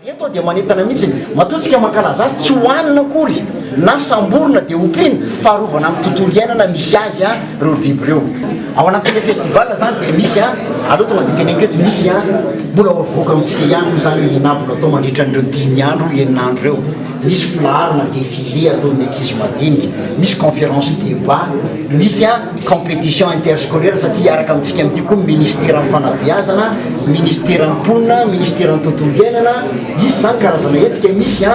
Eto aho dia manentana mihitsy, matoa tsika mankalaza azy, tsy hohanina akory na samborina dia ompiana fa arovana amin'ny tontolo iainana misy azy ireo biby ireo. Ao anatin'ilay festival izany dia misy, aleo tonga dia teneniko eto, misy mbola ho avoaka amintsika ihany moa izany hoe inona avy no atao mandritra an'ireo dimy andro, enina andro ireo. Misy filaharana défilé ataon'ny ankizy madinika, misy conférence débat, misy compétition interscolaire satria hiaraka amintsika amin'ity koa ny ministeran'ny fanabeazana, ministeran'ny mponina, ministeran'ny tontolo iainana, hisy izany karazana hetsika, misy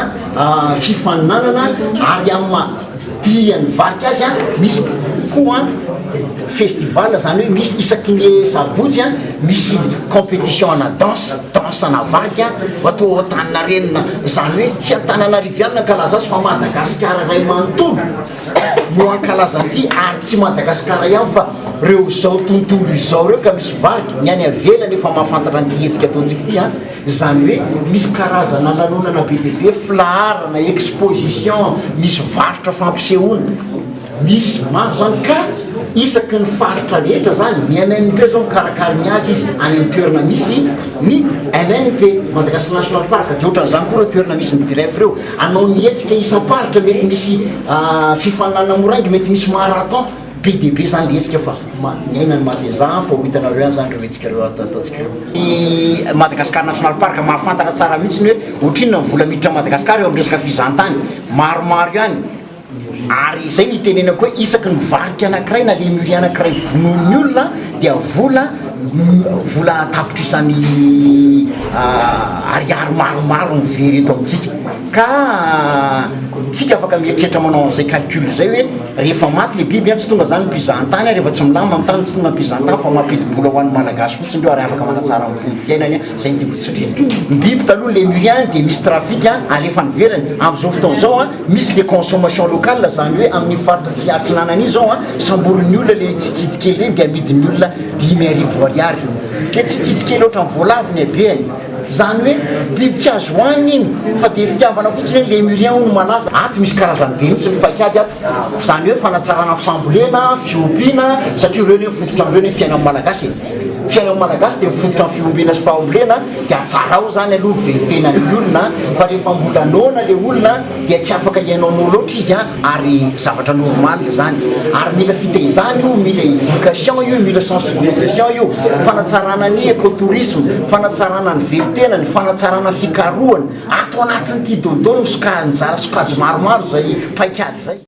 fifaninanana ary amin'ny maha dian'ny varika azy misy koa festival izany hoe misy isaky ny sabotsy misy compétition ana danse, danse ana varika atao ao Antaninarenina, izany hoe tsy Antananarivo ihany no ankalaza azy fa Madagasikara iray manontolo. no hankalaza an'ity ary tsy Madagascar ihany fa reo zao tontolo izao reo ka misy varika, ny any avelany efa mahafantatra an'ity hetsika ataontsika ity an, izany hoe misy karazana lanonana be dia be, filaharana, exposition, misy varotra fampisehoana, misy maro zany ka isaky ny faritra rehetra zany, ny MNP zao mikarakara ny azy izy any amin'ny toerana misy ny MNP, Madagascar National Park, dia ohatran'izany koa ireo toerana misy ny DREF ireo. Hanao ny hetsika isam-paritra, mety misy fifaninanana moraingy, mety misy marathon, be dia be zany le hetsika fa miaina ny mateza fa ho hitanareo ihany zany ireo hetsika ireo ataontsika ireo. Ny Madagascar National Park mahafantatra tsara mihitsy ny hoe ohatrinona ny vola miditra Madagascar eo amin'ny resaka fizahantany, maromaro ihany. Ary izay no itenenako hoe isaky ny varika anankiray na lemurie anankiray vonoin'ny olona dia vola vola an-tapitrisany ariary maromaro no very eto amintsika. Ka tsika afaka mieritreritra manao an'izay calcul izay hoe rehefa maty le biby an, tsy tonga zany ny mpizahantany, rehefa tsy milamina ny tany tsy tonga ny mpizahantany fa mampidi-bola ho an'ny Malagasy fotsiny ireo ary afaka manatsara ny fiainany an. Zay no tiako tsindriana. Ny biby taloha lemurien dia misy trafic alefa any ivelany, amin'izao fotoana izao misy le consommation locale zany hoe amin'iny faritra tsy atsinanana iny zao samborin'ny olona le tsitsidy kely ireny dia amidin'ny olona 5000 ariary. Le tsitsidy kely ohatran'ny voalavo ny habehany. Zany hoe biby tsy azo hohanina iny fa dia fitiavana fotsiny hoe lemurien hono malaza. Ato misy karazany be mihitsy ny paikady ato. Zany hoe fanatsarana fambolena, fiompiana satria ireo anie fototra amin'ireo anie fiainan'ny Malagasy e. Fiainan'ny Malagasy dia mifototra amin'ny fiompiana sy fahambolena dia atsarao izany aloha ny velon-tenan'ny olona fa rehefa mbola noana le olona dia tsy afaka hiainaonao loatra izy ary zavatra normal izany ary mila fitaizana io, mila éducation io, mila sensibilisation io, fanatsarana ny écotourisme, fanatsarana ny velon-tenany, fanatsarana fikarohana, ato anatin'ity dôdô no soka- mizara sokajy maromaro izay paikady izay.